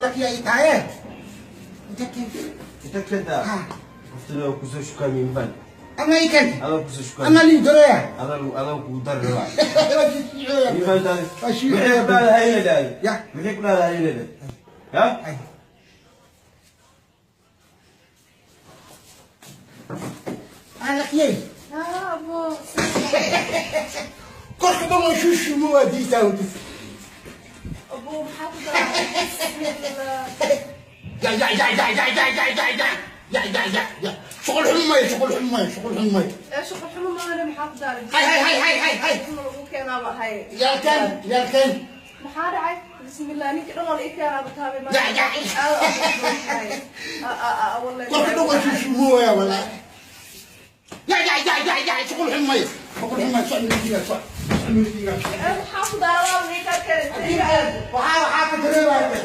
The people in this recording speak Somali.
Lakiya itaye. Inta keentaa? Ha. Qoftana waa kusoo shukaamiyey, ma fahanti? Ama ikan. Adaa kusoo shukaamiyey. Ama lii doreya. Adaa kugu dari rabaa. Ma fahantaadi? Waa shii- Maxay ku dhahdaa hayna dhahday? Ya. Maxay ku dhahdaa hayna dhahday? Ya? Ay. Ah, lakiyay. Haa, abo. Korka dhan waa shushumo waa diitaa wadi. Abo, maxaa ku daray? Bismillah. Ya ya ya ya ya ya ya ya ya ya ya ya ya. Shuqul xumay, shuqul xumay, shuqul xumay. Ee, shuqul xumo maahane, maxaa ku daray? Hay hay hay hay hay hay. Xumo lagu keenaaba hay. Yaalkan, yaalkan. Maxaa dhacay? Bismillah, ninka dhan oo la ii keenaaba taabay maanta. Ya, ya. Aad aad u wallahi. Korka dhan waa shushumo waa walaa. Ya ya ya ya ya, shuqul xumay. Shuqul xumay, socod midiga, socod. Socod midiga. Ee, maxaa ku daray? Waa la ii keenay. Waxaa ka dareemaya.